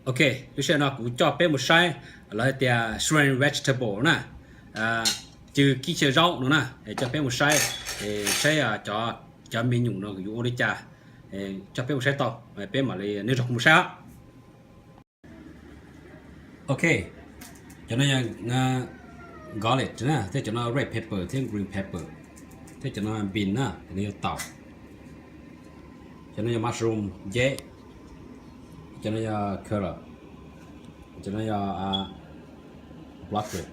Ok, lub sij hawm no kuv coj peb mus saib lawv hais tias Shrine Vegetable na, cw kib chaw zaub no na, coj peb mus saib, saib cov, cov menu no yuav ua li cas, coj peb mus saib tau, peb mam li neb nrog kuv mus saib os. Ok, cov no yog garlic na, thiab cov no red pepper thiab green pepper, thiab cov no bean na, cov no yog taum, cov no yog mushroom nceb, cov no yog carrot, cov no yog broccoli,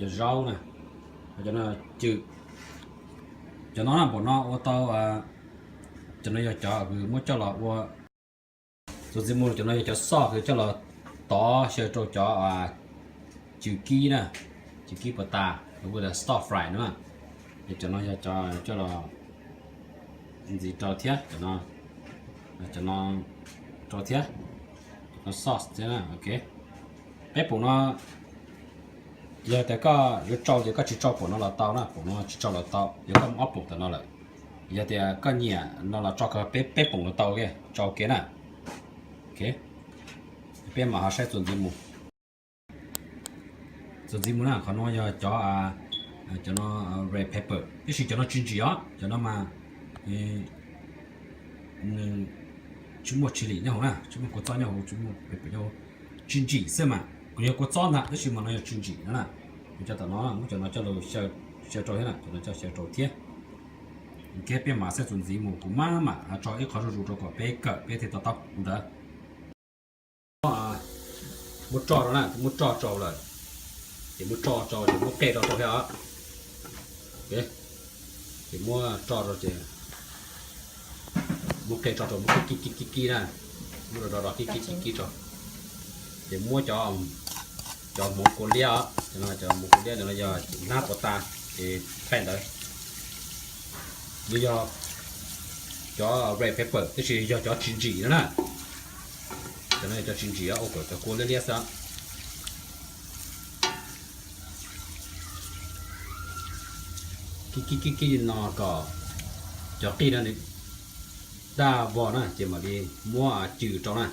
yog zaub na, cov no cw. Cov no na, npaum no ua tau, cov no yog cov muab coj los ua txuas ntxiv mus, cov no yog cov sauce uas coj los tov xyaw rau cov cw kib na, cw kib puas tas, stir fry na. Cov no yog cov coj los ntxiv rau thiab, cov no rau thiab, cov no sauce thiab na. Ok, peb poom no yog tias koj yuav tsau ces koj tsis tsau poom no los tau na, poom no tsis tsau los tau, yog koj muaj ob poom ntawm no lawm. Yog tias koj nyiam no los tso kiag peb, peb poom los tau, tsau ua ke na. Ok, peb mam ho saib txuas ntxiv mus. Txuas ntxiv mus na, qhov no yog cov, cov no red pepper, tab sis cov no tsis ntsim os, cov no mas nws tsis muaj chili nyob hauv na, tsis muaj kua txob nyob hauv, tsis muaj pepper nyob hauv, tsis ntsim xwb mas. Kuv yog kua txob ntag, tab sis mas no yog tsis ntsim no na. Kuv coj tom no, muab cov no coj los xyaw rau thiab na, cov no coj xyaw rau thiab. Ok, peb mam saib txuas ntxiv mus, kuv mam mam tso ib qho zuj zus rau kom peb kawm peb thiaj to taub ntawd. Muab roj rau na, muab roj rau lawm, ces muab roj rau ces muab qe rau rau thiab os. Ces muab roj rau ces muab qe rau rau, muab kib kib kib kib na, muab rau rau kib kib kib kib rau. Ces muab cov, cov hmoov kua liab os, cov hmoov kua liab no yog hnab puas tas ces thaij ntawd. Nws yog cov red pepper tab sis yog cov tsis ntsim no na. Cov no yog cov tsis ntsim, ua kom cov kua liab liab xwb. Kib kib kib kib li no kom cov qij no nws daj vog na ces mam li muab cw rau na.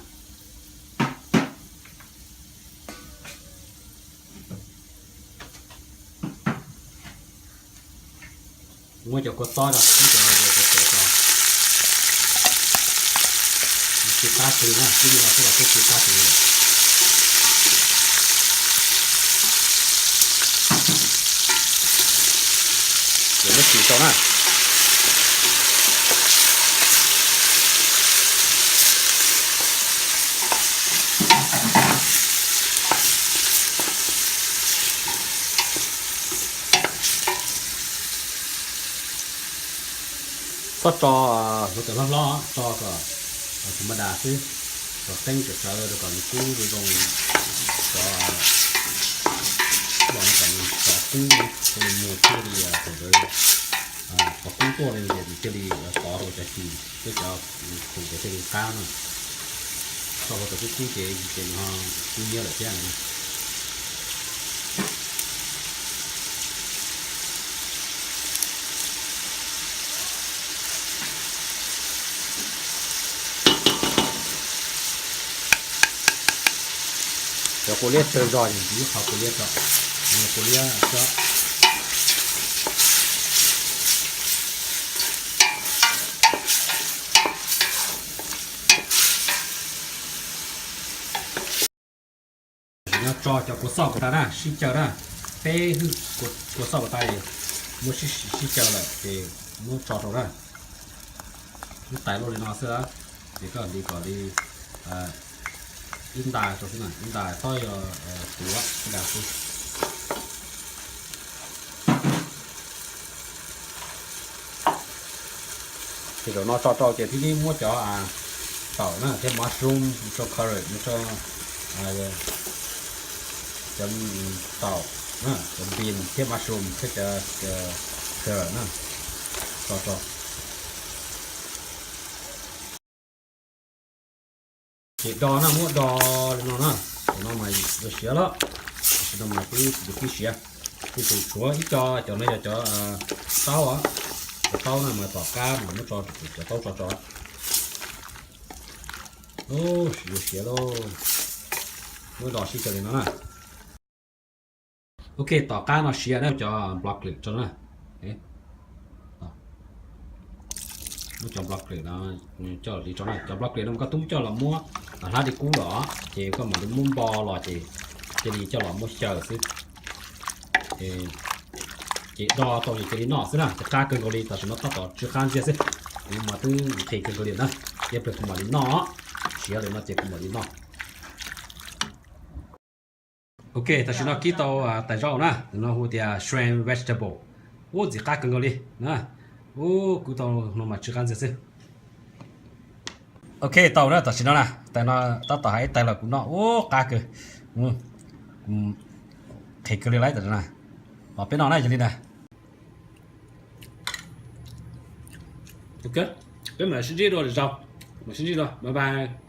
Muab cov kua txob rau, muab cov no rau, tsis qab tshwm li na, tib li no xwb los twb tsis qab tshwm li lawm. Ces muab tso rau na. Txhob tso hluav taws hlob hlob, tso kom thaum ma das xwb, kom teeb tsawv tsawv rau kom nws kub zoo zoo, cov los no kom nws txhob kub, thiaj li muag thiaj li thaum ntawd qhov kub tuaj li ces thiaj li tov rau cov cw thiab cov khoom ces thiaj li qab na. Tso hluav taws kub kub ces ces nws ho kub nyiab lawm thiab. Cov kua liab tsawg zog ces ntxiv qhov kua liab tso, kua liab tso. Nyob tso cov kua xoj puas tas na, sib caw na, peb hwj kua xoj puas tas, muab sib caw lawm ces muab tso rau na. Muab tais luaj li no xwb, ces koj hliv kom li ib nta rau xwb na, ib nta txhob yog tuav ib nta xwb. Ces zaum no tso rau ces thiaj li muab cov taum na thiab mushroom, muab cov carrot, muab cov taum, cov bean thiab mushroom thiab cov carrot na, tso rau. Ces do na, muab do li no na, cov no mas yuav siav lawm, tam sim no mas twb yuav pib siav, ces tshuav ib co, cov no yog cov taub, cov taub na mas tom qab mas muab tso, cov taub tso tso. Yuav siav lauj. Muab do sib xyaw li no na. Ok, tom qab no siav na, cov broccoli tso na. Muab cov broccoli no coj li tso na. Cov broccoli no koj twb coj los muab hlab li kub los ces koj mam li muab npo los ces cia li coj los muab xyaw xwb. Ces do tau ces cia li noj xwb na, ces qab kawg nkaus li. Tam sim no tab tom tsw qab ntxiag xwb, kuv mas twb nqhis kawg nkaus li na, ib pliag kuv mam li noj. Siav li no ces kuv mam li noj. Ok, tam sim no kib tau tais zaub na, no hu tias shrimp vegetable. Ub, ntxim qab kawg nkaus li na. Ub, kub tau no mas tsw qab ntxiag xwb. Ok, tau na, tam sim no na, tais no tab tom hais ib tais los kuv noj, ub, qab kawg. Kuv nqhis kawg li lawm tam sim no. Los peb noj na, yog li na. Ok, peb mam sib ntsib dua lwm zaus, mam sib ntsib dua, bye bye.